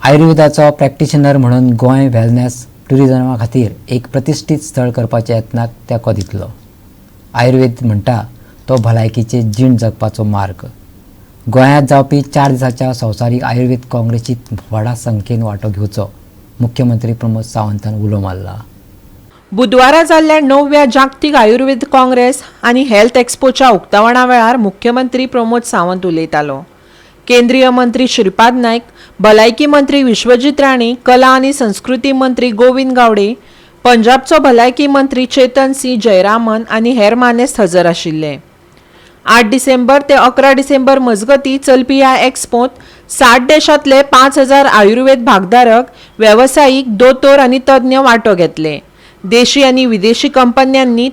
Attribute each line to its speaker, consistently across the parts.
Speaker 1: आयुर्वेदाचो practitioner म्हणून Goa wellness ट्युरिजमा खातीर एक प्रतिश्ठीत स्थळ करपाच्या यत्नाक तेंको दितलो. आयुर्वेद म्हणटा तो भलायकीचे जीण जगपाचो मार्ग. गोंयांत जावपी 4 दिसांच्या संवसारीक आयुर्वेद काँग्रेसीत व्हडा संख्येन वांटो घेवचो, मुख्यमंत्री प्रमोद सावंतान उलो मारला.
Speaker 2: बुधवारा जाल्ल्या णवव्या जागतीक आयुर्वेद काँग्रेस आनी हेल्थ एक्स्पोच्या उक्तावणा वेळार मुख्यमंत्री प्रमोद सावंत उलयतालो. केंद्रीय मंत्री श्रीपाद नायक, भलायकी मंत्री विश्वजीत राणे, कला आनी संस्कृती मंत्री गोविंद गावडे, पंजाबचो भलायकी मंत्री चेतन सिंह जयरामन आनी हेर मानेस्त हजर आशिल्ले. 8 डिसेंबर ते 11 डिसेंबर मजगतीं चलपी ह्या एक्स्पोंत 60 देशांतले 5000 आयुर्वेद भागधारक, वेवसायीक, दोतोर आनी तज्ञ वांटो घेतले. देशी आनी विदेशी कंपन्यांनी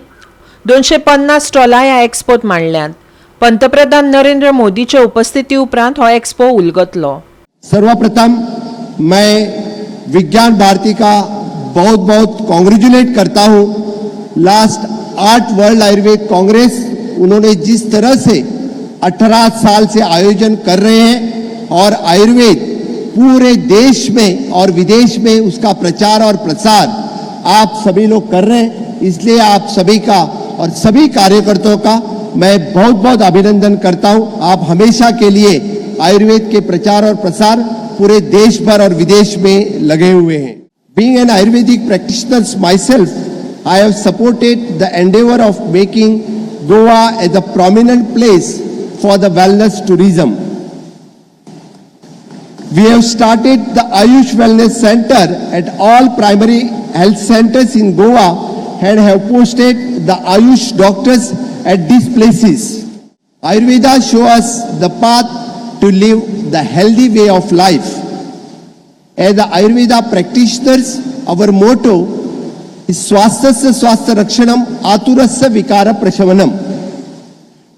Speaker 2: 250 स्टॉलां ह्या एक्स्पोत मांडल्यांत. पंतप्रधान नरेंद्र मोदीचे उपस्थिती उपरांत हो एक्स्पो उलगतलो.
Speaker 3: सर्वप्रथम मैं विज्ञान भारती का बहुत बहुत कॉन्ग्रेचुलेट करता हूं. लास्ट 8 वर्ल्ड आयुर्वेद कांग्रेस उन्होंने जिस तरह से 18 साल से आयोजन कर रहे हैं और आयुर्वेद पूरे देश में और विदेश में उसका प्रचार और प्रसार आप सभी लोग कर रहे हैं, इसलिए आप सभी का और सभी कार्यकर्ताओं का मैं बहुत बहुत अभिनंदन करता हूं. आप हमेशा के लिए आयुर्वेद के प्रचार और प्रसार पूरे देश भर और विदेश में लगे हुए हैं. Being an Ayurvedic practitioner myself, I have supported the endeavor of making Goa as a prominent place for the wellness tourism. We have started the Ayush Wellness Center at all primary health centers in Goa and have posted the Ayush doctors at these places. Ayurveda shows us the path to live the healthy way of life. As the Ayurveda practitioners, our motto is "स्वास्थ्यस्य स्वास्थ्य रक्षणम आतुरस्य विकार प्रशमनम",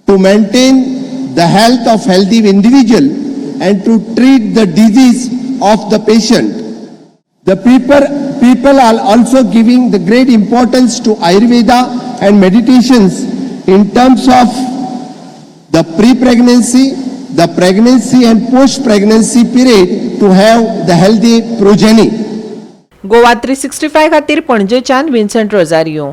Speaker 3: to maintain the health of healthy individual and to treat the disease of the patient. The people are also giving the great importance to Ayurveda and meditations in terms of the pre-pregnancy, the pregnancy and post-pregnancy period to have the healthy progeny.
Speaker 2: Goa 365 खातीर पणजेच्यान विन्संट Rosario.